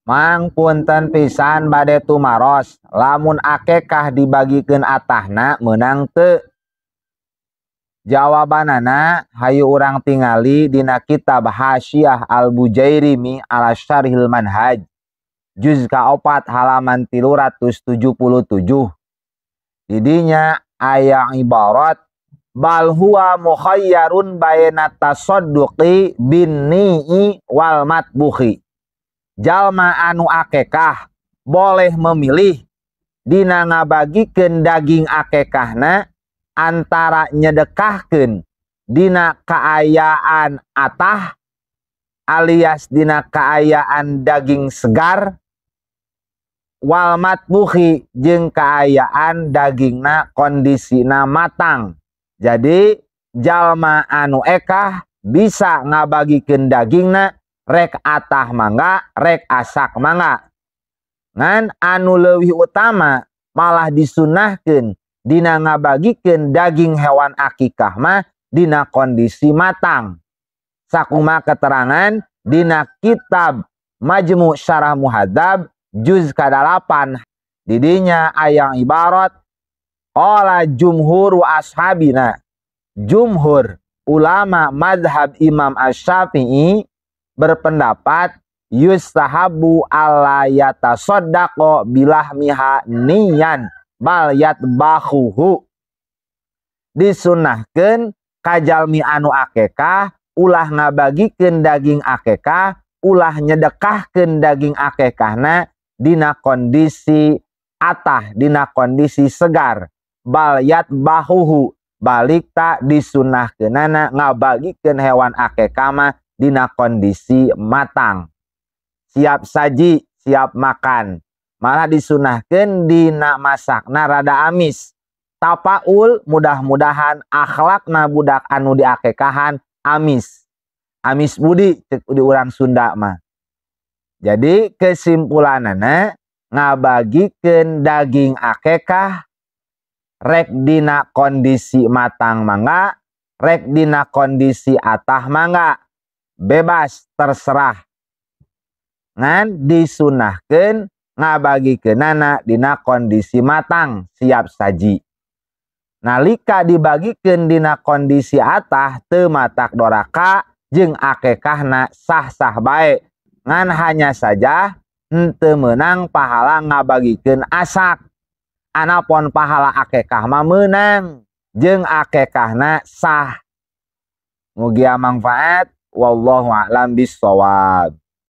Mang, punten pisan bade tumaros, lamun akekah dibagikeun atahna meunang teu? Jawabanana hayu urang tingali dina kitab Hasyiah Al-Bujairimi ala Syarhil Manhaj juz ka-4 halaman 377. Didinya aya ibarat bal huwa mukhayyarun baina tasadduqi bin ni'i wal matbuhi. Jalma anu akekah boleh memilih dina ngabagikeun daging akekahna antara nyedekahkeun dina kaayaan atah alias dina kaayaan daging segar wal matbuhi jeung kaayaan dagingna kondisina matang. Jadi jalma anu ekah bisa ngabagikeun dagingna rek atah mangga, rek asak mangga. Ngan anu leuwih utama malah disunahkeun dina ngabagikeun daging hewan akikah mah dina kondisi matang. Sakumaha keterangan dina kitab Majmu' Syarah Muhadzab juz ka-8. Didinya aya ibarat qala jumhuru ashabina. Jumhur ulama mazhab Imam Asy-Syafi'i berpendapat yustahabu alla yatasaddaqo bilahmiha niyan bal yatbahuhu. Disunahkeun kajalmi anu akekah ulah ngabagikeun daging akekah, ulah nyedekahkeun daging akekahna dina kondisi atah, dina kondisi segar. Bal yatbahuhu, balik tak disunahkeunana ngabagikeun hewan akekah mah dina kondisi matang, siap saji, siap makan. Malah disunahkeun dina masakna rada amis. Tapaul mudah-mudahan akhlakna budak anu diakekahan amis. Amis budi cek di urang Sunda mah. Jadi kesimpulanana ngabagikeun daging akekah rek dina kondisi matang mangga, rek dina kondisi atah mangga, bebas terserah. Ngan disunahkeun ngabagikeunana dina kondisi matang, siap saji. Nalika dibagikeun dina kondisi atah teu matak doraka jeung akekahna sah-sah bae. Ngan hanya saja henteu meunang pahala ngabagikeun asak. Anapun pahala akekah mah meunang jeung akekahna sah. Mugia mangfaat, wallahu a'lam bissawab.